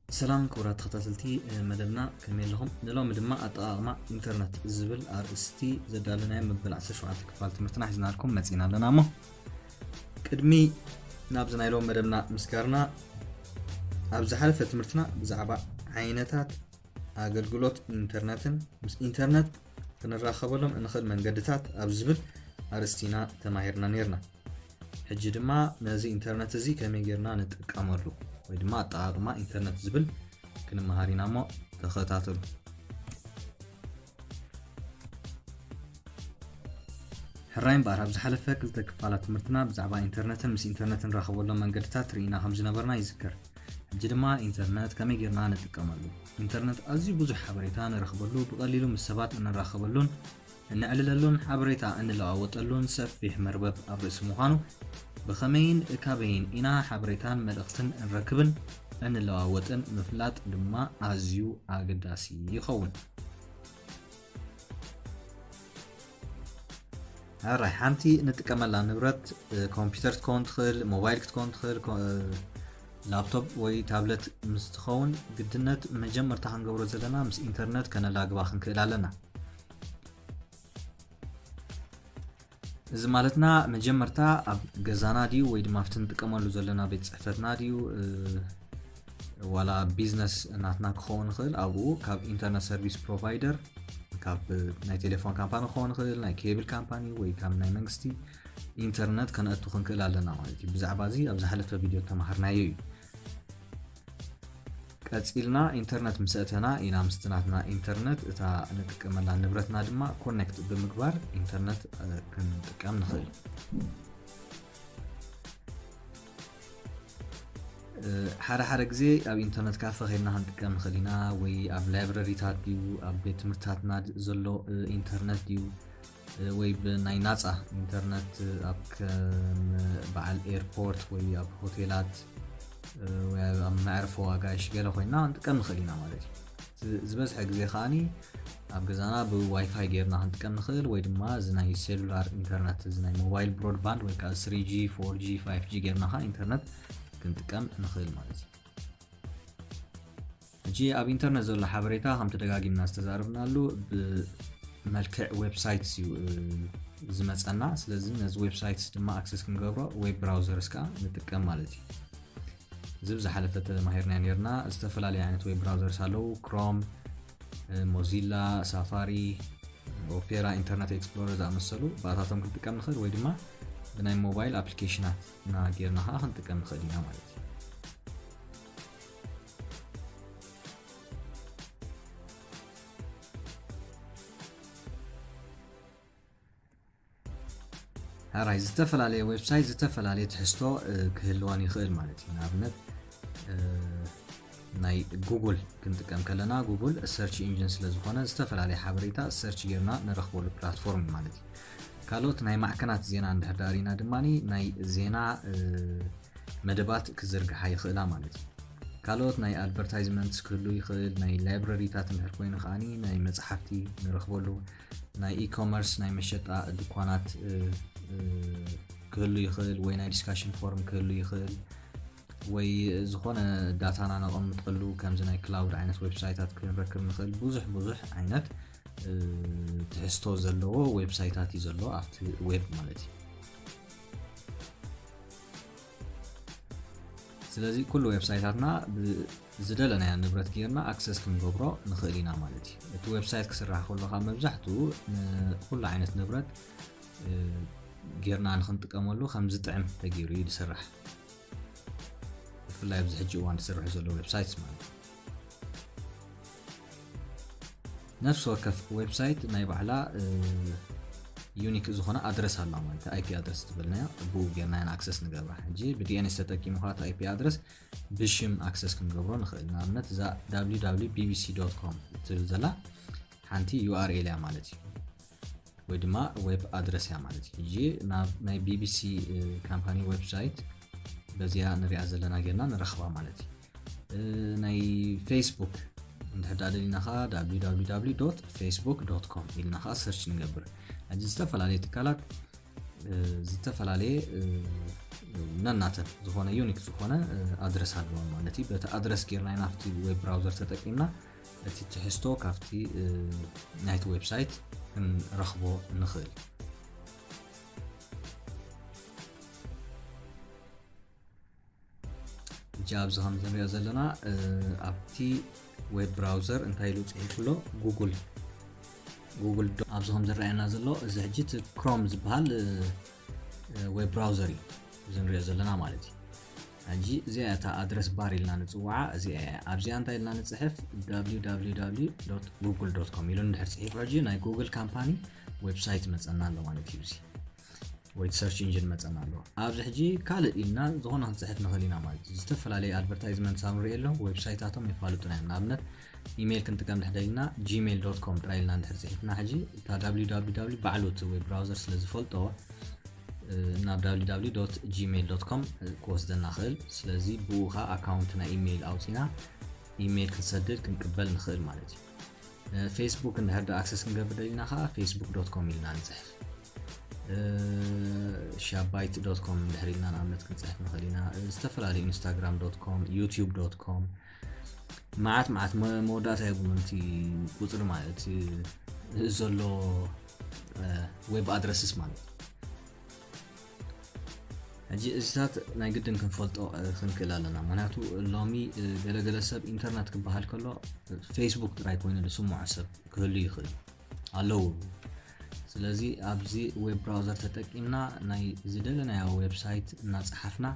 ሰላም ክቡራት ተኸታተልቲ መደብና፣ ከመይ ኣለኹም? ንሎሚ ድማ ኣጠቓቕማ ኢንተርነት ዝብል ኣርእስቲ ዘዳለናዮ መበል ዓሰርተ ሸውዓተ ክፋል ትምህርትና ሒዝናልኩም መጺና ኣለና። እሞ ቅድሚ ናብዚ ናይ ሎሚ መደብና ምስጋርና፣ ኣብ ዝሓለፈ ትምህርትና ብዛዕባ ዓይነታት ኣገልግሎት ኢንተርነትን ምስ ኢንተርነት ክንራኸበሎም እንኽእል መንገድታት ኣብ ዝብል ኣርእስቲና ተማሂርና ነይርና። ሕጂ ድማ ነዚ ኢንተርነት እዚ ከመይ ጌርና ንጥቀመሉ ወይ ድማ ኣጠቓቕማ ኢንተርነት ዝብል ክንመሃር ኢና። እሞ ተኸታተሉ። ሕራይ እምበኣር፣ ኣብ ዝሓለፈ ክልተ ክፋላት ትምህርትና ብዛዕባ ኢንተርነትን ምስ ኢንተርነትን ንራኸበሎም መንገድታት ርኢና ከም ዝነበርና ይዝከር። ሕጂ ድማ ኢንተርነት ከመይ ጌርና ንጥቀመሉ? ኢንተርነት ኣዝዩ ብዙሕ ሓበሬታ ንረኽበሉ፣ ብቐሊሉ ምስ ሰባት እንራኸበሉን እንዕልለሉን ሓበሬታ እንለዋወጠሉን ሰፊሕ መርበብ ኣብ ርእሲ ምዃኑ፣ ብኸመይን ካበይን ኢና ሓበሬታን መልእኽትን እንረክብን እንለዋወጥን ምፍላጥ ድማ ኣዝዩ ኣገዳሲ ይኸውን። ሕራይ፣ ሓንቲ ንጥቀመላ ንብረት፣ እ፣ ኮምፒውተር ክትከውን ትኽእል፣ ሞባይል ክትከውን ትኽእል፣ ኮ-፣ እ፣ ላፕቶፕ ወይ ታብለት ምስ ትኸውን፣ ግድነት መጀመርታ ክንገብሮ ዘለና ምስ ኢንተርነት ከነላግባ ክንክእል ኣለና። እዚ ማለትና መጀመርታ ኣብ ገዛና ድዩ ወይ ድማ ኣብቲ ንጥቀመሉ ዘለና ቤት ጽሕፈትና ድዩ፣ እ፣ ዋላ ቢዝነስ ናትና ክኸውን ይኽእል፣ ኣብኡ ካብ ኢንተርነት ሰርቪስ ፕሮቫይደር፣ ካብ ናይ ቴሌፎን ካምፓኒ ክኸውን ይኽእል፣ ናይ ኬብል ካምፓኒ ወይ ካብ ናይ መንግስቲ ኢንተርነት ከነእቱ ክንክእል ኣለና ማለት እዩ። ብዛዕባ እዚ ኣብ ዝሓለፈ ቪድዮ ተማሃርናዮ እዩ። ቀጺልና ኢንተርነት ምስ ኣተና ኢና ምስቲ ናትና ኢንተርነት እታ ንጥቀመላ ንብረትና ድማ ኮኔክት ብምግባር ኢንተርነት፣ እ፣ ክንጥቀም ንኽእል። እ፣ ሓደ ሓደ ግዜ ኣብ ኢንተርነት ካፈ ኸይድና ክንጥቀም ንኽእል ኢና፣ ወይ ኣብ ላይብረሪታት ድዩ፣ ኣብ ቤት ትምህርትታትና ድ-፣ ዘሎ፣ እ፣ ኢንተርነት ድዩ፣ እ፣ ወይ ብናይ ናጻ ኢንተርነት፣ እ፣ ኣብ ከም በዓል ኤርፖርት ወይ ኣብ ሆቴላት፣ እ፣ ወይ ኣብ መዕርፎ ኣጋይሽ ገለ ኮይንና ክንጥቀም ንኽእል ኢና ማለት እዩ። ዝ-፣ ዝበዝሐ ግዜ ከኣኒ ኣብ ገዛና ብዋይፋይ ጌርና ክንጥቀም ንኽእል፣ ወይ ድማ እዚ ናይ ሴሉላር ኢንተርነት፣ እዚ ናይ ሞባይል ብሮድባንድ ወይ ከዓ ስሪ ጂ፣ ፎር ጂ፣ ፋይቭ ጂ ጌርና ከዓ ኢንተርነት ክንጥቀም ንኽእል ማለት እዩ። ሕጂ ኣብ ኢንተርነት ዘሎ ሓበሬታ ከምቲ ደጋጊምና ዝተዛረብናሉ ብመልክዕ ዌብሳይትስ እዩ፣ እ፣ ዝመጸና። ስለዚ ነዚ ዌብሳይትስ ድማ ኣክሰስ ክንገብሮ ዌብ ብራውዘርስ ከዓ ንጥቀም ማለት እዩ። እዚ ብዝሓለፈ ተማሂርና ነርና። ዝተፈላለዩ ዓይነት ዌብ ብራውዘርስ ኣለዉ። ክሮም፣ እ፣ ሞዚላ፣ ሳፋሪ፣ ኦፔራ፣ ኢንተርነት ኤክስፕሎረር ዝኣመሰሉ ብኣታቶም ክንጥቀም ንኽእል፣ ወይ ድማ ብናይ ሞባይል ኣፕሊኬሽናት እና ጌርና ከዓ ክንጥቀም ንኽእል ኢና ማለት እዩ። ሕራይ፣ ዝተፈላለየ ዌብሳይት ዝተፈላለየ ትሕዝቶ፣ እ፣ ክህልወን ይኽእል ማለት እዩ። ንኣብነት፣ እ፣ ናይ ጉግል ክንጥቀም ከለና፣ ጉግል ሰርች ኢንጂን ስለ ዝኾነ ዝተፈላለየ ሓበሬታ ሰርች ጌርና ንረኽበሉ ፕላትፎርም ማለት እዩ። ካልኦት ናይ ማዕከናት ዜና እንድሕር ደኣ ርኢና ድማ ናይ ዜና፣ እ፣ መደባት ክዝርግሓ ይኽእላ ማለት እዩ። ካልኦት ናይ ኣድቨርታይዝመንትስ ክህሉ ይኽእል፣ ናይ ላይብረሪታት እንድሕር ኮይኑ ከኣኒ ናይ መጽሓፍቲ ንረኽበሉ፣ ናይ ኢኮመርስ ናይ መሸጣ ድኳናት፣ እ፣ እ፣ ክህሉ ይኽእል፣ ወይ ናይ ዲስካሽን ፎርም ክህሉ ይኽእል፣ ወይ ዝኾነ ዳታና ነቐምጠሉ ከምዚ ናይ ክላውድ ዓይነት ዌብሳይታት ክንረክብ ንኽእል። ብዙሕ ብዙሕ ዓይነት፣ እ፣ ትሕዝቶ ዘለዎ ዌብሳይታት እዩ ዘሎ ኣብቲ ዌብ ማለት እዩ። ስለዚ ኩሉ ዌብሳይታትና ብ-፣ ዝደለናዮ ንብረት ጌርና ኣክሰስ ክንገብሮ ንኽእል ኢና ማለት እዩ። እቲ ዌብሳይት ክስራሕ ከሎ ካብ መብዛሕትኡ ንኹሉ ዓይነት ንብረት፣ እ፣ ጌርና ንኽንጥቀመሉ ከም ዝጥዕም ተገይሩ እዩ ዝስራሕ። ብፍላይ ኣብዚ ሕጂ እዋን ዝስርሑ ዘለዉ ዌብሳይትስ ማለት እዩ። ነፍሲ ወከፍ ዌብሳይት ናይ ባዕላ፣ እ፣ ዩኒክ ዝኾነ ኣድረስ ኣላ ማለት እዩ። ኣይ ፒ ኣድረስ ትበልናዮ፣ ብኡ ጌርና ኢና ኣክሰስ ንገብራ። ሕጂ ብ ዲ ኤን ኤስ ተጠቂሙ ኸዓ እቲ ኣይ ፒ ኣድረስ ብሽም ኣክሰስ ክንገብሮ ንኽእል። ንኣብነት እዛ ደብሊው ደብሊው ቢ ቢ ሲ ዶት ኮም እትብል ዘላ ሓንቲ ዩ ኣር ኤል እያ ማለት እዩ። ወይ ድማ ዌብ ኣድረስ እያ ማለት እዩ። ሕጂ ናብ ናይ ቢ ቢ ሲ፣ እ፣ ካምፓኒ ዌብሳይት በዚኣ ንሪኣ ዘለና ጌርና ንረኽባ ማለት እዩ። እ፣ ናይ ፌስቡክ እንድሕር ደኣ ደሊና ኸዓ ደብሊው ደብሊው ደብሊው ዶት ፌስቡክ ዶት ኮም ኢልና ኸዓ ሰርች ንገብር። ሕጂ ዝተፈላለየ ትካላት፣ እ፣ ዝተፈላለየ፣ እ፣ ነናተን ዝኾነ ዩኒክ ዝኾነ ኣድረስ ኣለዎ ማለት እዩ። በቲ ኣድረስ ጌርና ኢና ኣብቲ ዌብ ብራውዘር ተጠቂምና እቲ ትሕዝቶ ካብቲ ናይቲ ዌብሳይት ክንረኽቦ ንኽእል። እጂ ኣብዚ ከም ዝንሪኦ ዘለና ኣብቲ ዌብ ብራውዘር እንታይ ኢሉ ፅሒፉ ኣሎ? ጉግል ጉግል ኣብዚ ከም ዝረኣየና ዘሎ እዚ ሕጂ እቲ ክሮም ዝበሃል ዌብ ብራውዘር እዩ እዚ ንሪኦ ዘለና ማለት እዩ። ሕጂ እዚኣ እታ ኣድረስ ባር ኢልና ንፅውዓ እዚኣ እያ። ኣብዚኣ እንታይ ኢልና ንፅሕፍ? www google com ኢሉ እንድሕር ፅሒፉ ሕጂ ናይ ጉግል ካምፓኒ ዌብሳይት መፀና ኣሎ ማለት እዩ። እዚ ወይ ሰርች ኢንጂን መፀና ኣሎ። ኣብዚ ሕጂ ካልእ ኢልና ዝኾነ ክንፅሕፍ ንኽእል ኢና ማለት እዩ። ዝተፈላለዩ ኣድቨርታይዝመንት ሳብ ንሪኦ ኣሎ ዌብሳይታቶም የፋልጡና እዮም። ንኣብነት ኢሜይል ክንጥቀም ድሕር ኢልና gmail com ጥራይ ኢልና እንድሕር ፅሒፍና ሕጂ እታ www ባዕሉ እቲ ዌብ ብራውዘር ስለ ዝፈልጦ ናብ www gmail com ክወስደና ክእል። ስለዚ ብኡ ከዓ ኣካውንትና ኢሜይል ኣውፂና ኢሜይል ክንሰድድ ክንቅበል ንኽእል ማለት እዩ። ፌስቡክ እንድሕር ዶ ኣክሰስ ክንገብር ደሊና ከዓ facebook com ኢልና ንፅሕፍ። ሻባይት com እንድሕር ኢልና ንኣብነት ክንፅሕፍ ንኽእል ኢና። ዝተፈላለዩ instagram com youtube com መዓት መዓት መወዳእታ የብሉን እቲ ቁፅሪ ማለት ዘሎ ዌብ ኣድረስስ ማለት እዩ። ሕጂ እዚታት ናይ ግድን ክንፈልጦ ክንክእል ኣለና። ምክንያቱ ሎሚ ገለገለ ሰብ ኢንተርነት ክበሃል ከሎ ፌስቡክ ጥራይ ኮይኑ ዝስምዖ ሰብ ክህሉ ይኽእል ኣለዉ። ስለዚ ኣብዚ ዌብ ብራውዘር ተጠቂምና ናይ ዝደለናዮ ዌብሳይት እናፀሓፍና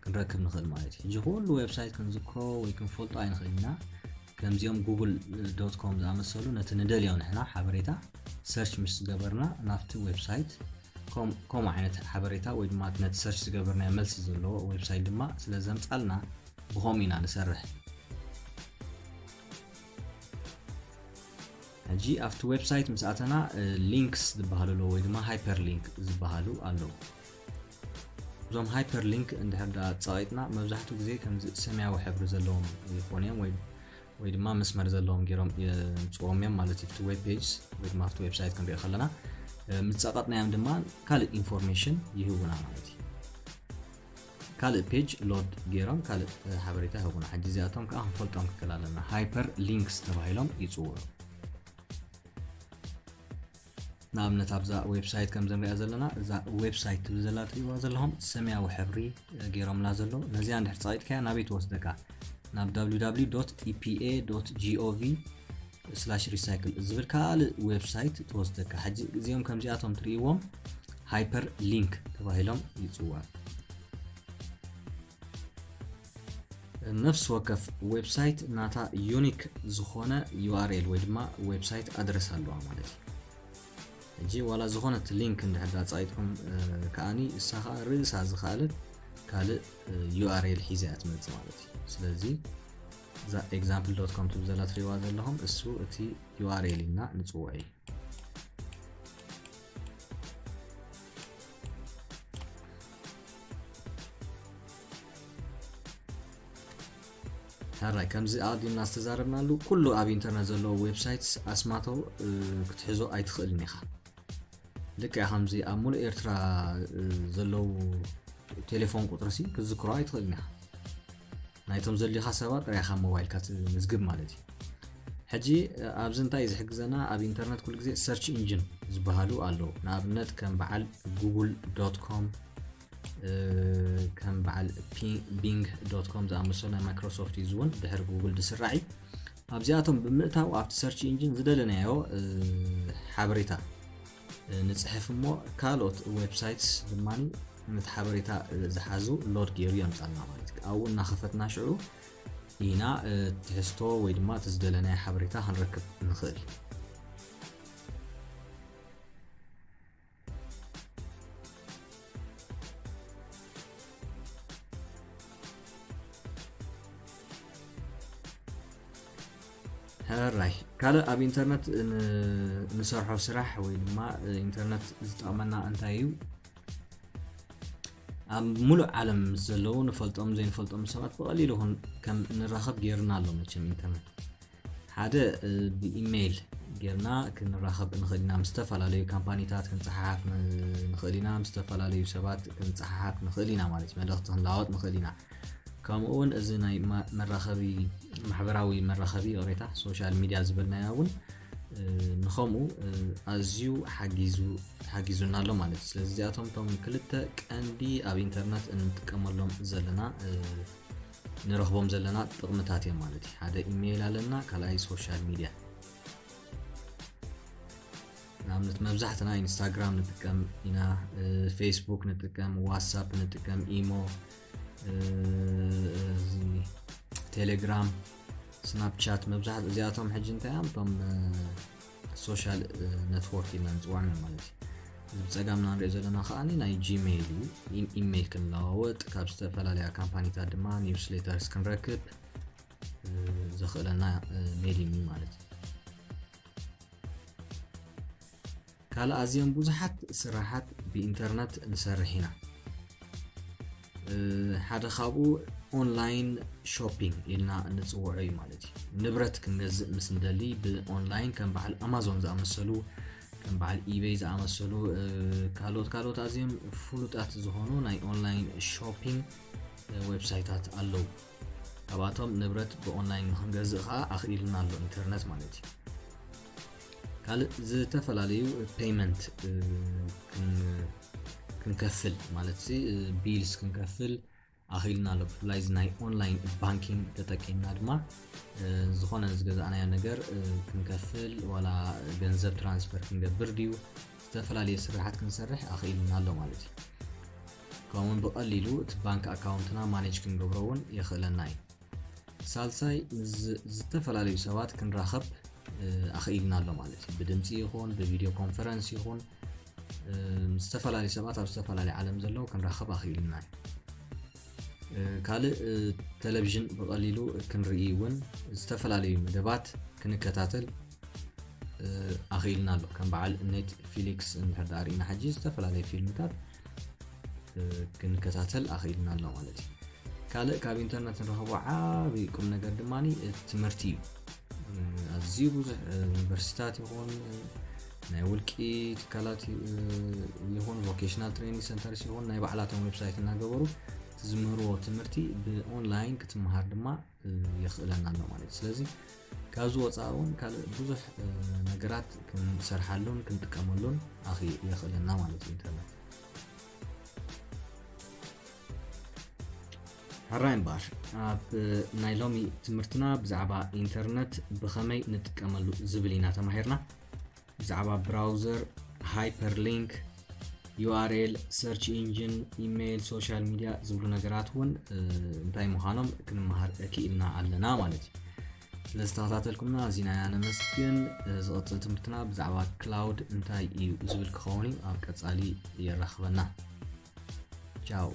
ክንረክብ ንኽእል ማለት እዩ። ሕጂ ኩሉ ዌብሳይት ክንዝክሮ ወይ ክንፈልጦ ኣይንኽእል ኢና። ከምዚኦም ጉግል com ዝኣመሰሉ ነቲ ንደልዮ ንሕና ሓበሬታ ሰርች ምስ ገበርና ናብቲ ዌብሳይት ከምኡ ዓይነት ሓበሬታ ወይ ድማ ነቲ ሰርች ዝገበርናዮ መልሲ ዘለዎ ዌብሳይት ድማ ስለ ዘምፃልና ብኸምኡ ኢና ንሰርሕ። ሕጂ ኣብቲ ዌብሳይት ምስ ኣተና ሊንክስ ዝበሃሉ ኣለዉ ወይ ድማ ሃይፐር ሊንክ ዝበሃሉ ኣለዉ። እዞም ሃይፐር ሊንክ እንድሕር ዳ ፀቒጥና መብዛሕትኡ ግዜ ከምዚ ሰማያዊ ሕብሪ ዘለዎም ይኾኑ እዮም ወይ ድማ መስመር ዘለዎም ገይሮም የምፅዎም እዮም ማለት እዩ። ኣብቲ ዌብ ፔጅስ ወይ ድማ ኣብቲ ዌብሳይት ክንሪኦ ከለና ምስ ፀቐጥናዮም ድማ ካልእ ኢንፎርሜሽን ይህቡና ማለት እዩ። ካልእ ፔጅ ሎድ ገይሮም ካልእ ሓበሬታ ይህቡና። ሕጂ እዚኣቶም ከዓ ክንፈልጦም ክክእል ኣለና። ሃይፐር ሊንክስ ተባሂሎም ይፅውዑ። ንኣብነት ኣብዛ ዌብሳይት ከም ዝንሪኣ ዘለና እዛ ዌብሳይት ትብል ዘላ ትሪእዋ ዘለኹም ሰማያዊ ሕብሪ ገይሮምላ ዘለዉ ነዚኣ እንድሕር ፀቒጥካያ ናበይ ትወስደካ? ናብ www epa gov recycle ዝብል ካልእ ዌብሳይት ትወስደካ። ሕጂ እዚኦም ከምዚኣቶም ትርእይዎም ሃይፐር ሊንክ ተባሂሎም ይፅውዑ። ነፍሲ ወከፍ ዌብሳይት ናታ ዩኒክ ዝኾነ url ወይ ድማ ዌብሳይት ኣድረስ ኣለዋ ማለት እዩ። ሕጂ ዋላ ዝኾነት ሊንክ እንድሕር ዳ ፃይጥኩም ከኣኒ እሳ ከዓ ርእሳ ዝኸኣለት ካልእ url ሒዛ እያ ትመፅእ ማለት እዩ። ስለዚ እዛ example com ትብል ዘላ ትሪእዋ ዘለኹም እሱ እቲ url ኢልና ንፅውዖ እዩ። ሕራይ ከምዚ ኣቐዲምና ዝተዛረብናሉ ኩሉ ኣብ ኢንተርነት ዘለዎ ዌብሳይትስ ኣስማቶ ክትሕዞ ኣይትኽእልን ኢኻ። ልክዕ ከምዚ ኣብ ሙሉእ ኤርትራ ዘለዉ ቴሌፎን ቁፅርሲ ክትዝክሮ ኣይትኽእልን ኢኻ። ናይቶም ዘድልዩኻ ሰባት ጥራይ ኢኻ ሞባይልካ ትምዝግብ ማለት እዩ። ሕጂ ኣብዚ እንታይ እዩ ዝሕግዘና? ኣብ ኢንተርነት ኩሉ ግዜ ሰርች ኢንጂን ዝበሃሉ ኣለዉ። ንኣብነት ከም በዓል ጉግል ዶት ኮም ከም በዓል ቢንግ ዶት ኮም ዝኣመሰሉ ናይ ማይክሮሶፍት እዩ እውን ድሕሪ ጉግል ዝስራዕ እዩ። ኣብዚኣቶም ብምእታው ኣብቲ ሰርች ኢንጂን ዝደለናዮ ሓበሬታ ንፅሕፍ እሞ ካልኦት ዌብሳይትስ ድማ ነቲ ሓበሬታ ዝሓዙ ሎድ ገይሩ የምፃልና ማለት እዩ። ኣብኡ እናኸፈትና ሽዑ ኢና ትሕዝቶ ወይ ድማ እቲ ዝደለናዮ ሓበሬታ ክንረክብ ንኽእል። ሕራይ ካልእ ኣብ ኢንተርነት ንሰርሖ ስራሕ ወይ ድማ ኢንተርነት ዝጠቕመና እንታይ እዩ? ኣብ ሙሉእ ዓለም ምስ ዘለዉ ንፈልጦም ዘይንፈልጦም ሰባት ብቐሊሉ ከም ንራኸብ ገይርና ኣሎ መቸም ኢንተርነት። ሓደ ብኢሜይል ጌርና ክንራኸብ ንኽእል ኢና። ምስ ዝተፈላለዩ ካምፓኒታት ክንፀሓሓፍ ንኽእል ኢና። ምስ ዝተፈላለዩ ሰባት ክንፀሓሓፍ ንኽእል ኢና ማለት እዩ። መልእኽቲ ክንለዋወጥ ንኽእል ኢና። ከምኡ እውን እዚ ናይ መራኸቢ ማሕበራዊ መራኸቢ ይቕሬታ ሶሻል ሚድያ ዝበልናዮ እውን ንኸምኡ ኣዝዩ ሓጊዙ ሓጊዙና ኣሎ ማለት እዩ። ስለዚ እዚኣቶም እቶም ክልተ ቀንዲ ኣብ ኢንተርነት እንጥቀመሎም ዘለና ንረኽቦም ዘለና ጥቕምታት እዮም ማለት እዩ። ሓደ ኢሜይል ኣለና፣ ካልኣይ ሶሻል ሚድያ። ንኣብነት መብዛሕትና ኢንስታግራም ንጥቀም ኢና፣ ፌስቡክ ንጥቀም፣ ዋትሳፕ ንጥቀም፣ ኢሞ፣ ቴሌግራም፣ ስናፕቻት። መብዛሕት እዚኣቶም ሕጂ እንታይ እዮም እቶም ሶሻል ነትወርክ ኢልና ንፅዋዕና ማለት እዩ። እዚ ብፀጋምና ንሪኦ ዘለና ከዓ ናይ ጂሜይል እዩ። ኢሜይል ክንለዋወጥ፣ ካብ ዝተፈላለያ ካምፓኒታት ድማ ኒውስሌተርስ ክንረክብ ዘኽእለና ሜይል እዩ ማለት እዩ። ካልእ ኣዝዮም ብዙሓት ስራሓት ብኢንተርነት ንሰርሕ ኢና። ሓደ ካብኡ ኦንላይን ሾፒንግ ኢልና እንፅውዖ እዩ ማለት እዩ። ንብረት ክንገዝእ ምስ እንደሊ ብኦንላይን ከም በዓል ኣማዞን ዝኣመሰሉ፣ ከም በዓል ኢቤይ ዝኣመሰሉ ካልኦት ካልኦት ኣዝዮም ፍሉጣት ዝኾኑ ናይ ኦንላይን ሾፒንግ ዌብሳይታት ኣለዉ። ካብኣቶም ንብረት ብኦንላይን ንክንገዝእ ከዓ ኣኽኢልና ኣሎ ኢንተርነት ማለት እዩ። ካልእ ዝተፈላለዩ ፔይመንት ክንከፍል ማለት ቢልስ ክንከፍል ኣኽኢልና ኣሎ። ብፍላይ እዚ ናይ ኦንላይን ባንኪንግ ተጠቂምና ድማ ዝኾነ ዝገዛእናዮ ነገር ክንከፍል ዋላ ገንዘብ ትራንስፈር ክንገብር ድዩ ዝተፈላለየ ስራሓት ክንሰርሕ ኣኽኢልና ኣሎ ማለት እዩ። ከምኡውን ብቐሊሉ እቲ ባንክ ኣካውንትና ማኔጅ ክንገብሮ እውን የኽእለና እዩ። ሳልሳይ ምስ ዝተፈላለዩ ሰባት ክንራኸብ ኣኽኢልና ኣሎ ማለት እዩ። ብድምፂ ይኹን ብቪዲዮ ኮንፈረንስ ይኹን ምስ ዝተፈላለዩ ሰባት ኣብ ዝተፈላለዩ ዓለም ዘለዉ ክንራኸብ ኣኽኢልና እዩ። ካልእ ቴሌቪዥን ብቐሊሉ ክንርኢ እውን ዝተፈላለዩ መደባት ክንከታተል ኣኽኢልና ኣሎ። ከም በዓል ኔትፊሊክስ እንድሕር ዳኣ ርኢና ሕጂ ዝተፈላለዩ ፊልምታት ክንከታተል ኣኽኢልና ኣሎ ማለት እዩ። ካልእ ካብ ኢንተርነት ንረኽቦ ዓብዪ ቁም ነገር ድማ ትምህርቲ እዩ። ኣዝዩ ብዙሕ ዩኒቨርሲቲታት ይኹን ናይ ውልቂ ትካላት ይኹን ቮኬሽናል ትሬኒንግ ሰንተርስ ይኹን ናይ ባዕላቶም ዌብሳይት እናገበሩ ትዝምህርዎ ትምህርቲ ብኦንላይን ክትመሃር ድማ የኽእለና ኣሎ ማለት እዩ። ስለዚ ካብዚ ወፃኢ እውን ካልእ ብዙሕ ነገራት ክንሰርሓሉን ክንጥቀመሉን የኽእለና ማለት እዩ ኢንተርነት። ሕራይ እምበኣር ኣብ ናይ ሎሚ ትምህርትና ብዛዕባ ኢንተርነት ብኸመይ ንጥቀመሉ ዝብል ኢና ተማሂርና። ብዛዕባ ብራውዘር፣ ሃይፐርሊንክ፣ ዩ ኣር ኤል፣ ሰርች ኢንጂን፣ ኢሜይል፣ ሶሻል ሚድያ ዝብሉ ነገራት እውን እንታይ ምዃኖም ክንመሃር ክኢልና ኣለና ማለት እዩ። ስለዝተኸታተልኩምና ኣዚና ኢና ነመስግን። ዝቐፅል ትምህርትና ብዛዕባ ክላውድ እንታይ እዩ ዝብል ክኸውን እዩ። ኣብ ቀፃሊ የራኽበና። ቻው።